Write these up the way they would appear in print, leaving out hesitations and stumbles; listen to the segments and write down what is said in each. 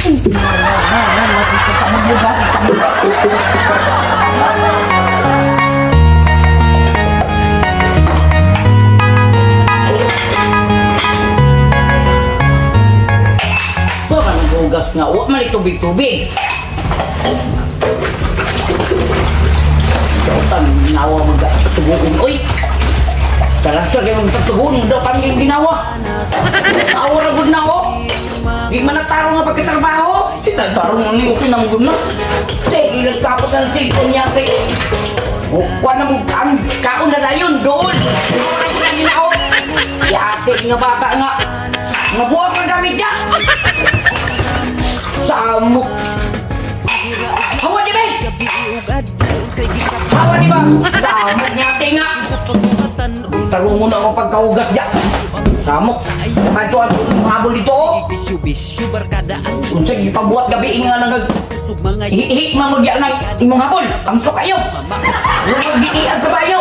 Ito ka naghugas nga. Wa man tubig-tubig. Tan nawa mag tuguon oy. Talang sa kay magtatuguon daw kami yung ginawa. Awa ra gud na oh. Di man nataro nga pagkatrabaho. Kita tarong ani okay na mo gud na. Te, ilang kapot ng cellphone niya kay. O, kuha na mo, ang kaon na dayon, doon. Ora ko na ginao. Yate nga bata nga. Nga buwag ang gamit niya. Samok. Hawa di ba? Hawa di ba? Samok niya ate nga. Tarong mo na ako pagkahugas niya. Samok. Kanto ang habol dito oh. Bisyo-bisyo barkada ang Unsa gipabuhat gabi nga nang kusog mga Ihi mamagya na imong habol. Kamso kayo. Huwag giiag kabayo.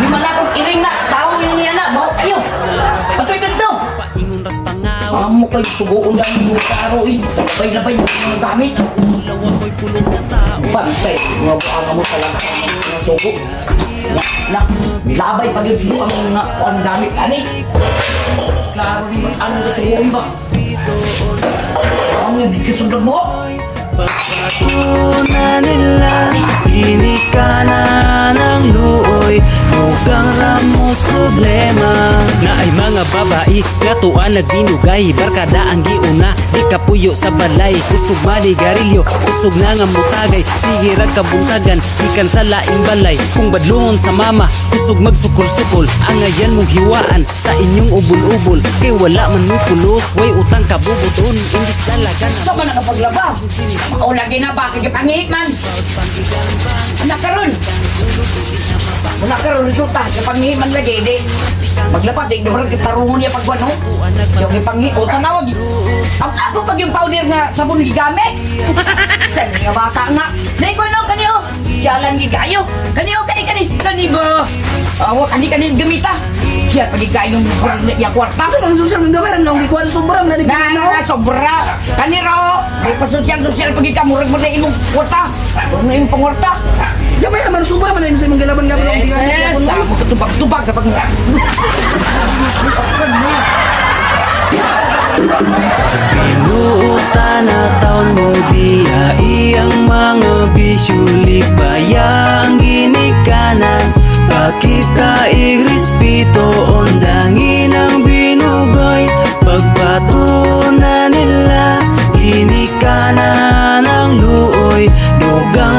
Di man akong iring na. Tao yung niya na. Baho kayo. Patuloy dito. Paingon ras pangaw Amo kayo sugoon lang yung karo eh. Sabay-labay yung mga gamit. Lawa ko'y pulos na tao. Bantay. Mga buanga mo talaga sa mga sugo. Na, na. Labay pag yung ang mga kuan gamit. Ani? Klaro ni ano na sugoon ba? Ang ibig mo? Pagpatuna nila Ginikanan ng luoy. Mukhang ramos problema na ay mga babae nga tuwa nagdinugay. Barkada ang giuna, di kapuyo sa balay. Kusog maligarilyo, kusog na nga mutagay. Sige ra kabuntagan, gikan sa laing balay. Kung badlongon sa mama, kusog magsukol-sukol. Angayan mong hiwaan sa inyong ubol-ubol. Kay wala man mo pulos, way utang kabubuton. Imbis talaga na Sa man nakapaglaba. O lagi na ba kay pangihit man. Anak karon. Wala karon resulta sa pangihit man lagi di. Maglaba di naman tarungon niya pag ano. Yung ipanghi o tanawag. Ang ako pag yung powder nga sabon gigamit. Sa nga bata nga. Nay ko no kaniyo. Siyalan gid kayo. Kaniyo kani kani kani ba. Awa kani kani gamita. Siya pag yung ya kwarta. Ang social ng gamay nang gikuan sobrang na Na, na. na, sobra. Kaniro, may pasosyal-sosyal pag ikaw, murag mo na imong kwarta. Murag na imong pangwarta. Gamay naman sobra man sa imong gilaban gamay nang Eh, gigamit. sa mo katubag-tubag kapag. Pinuutan na taon mo biya iyang mga bisyo. Libaya ang ginikanan. Pakita igrespeto ondangin ang binugoy. Pagpatuna nila ginikanan ang luoy. Dugang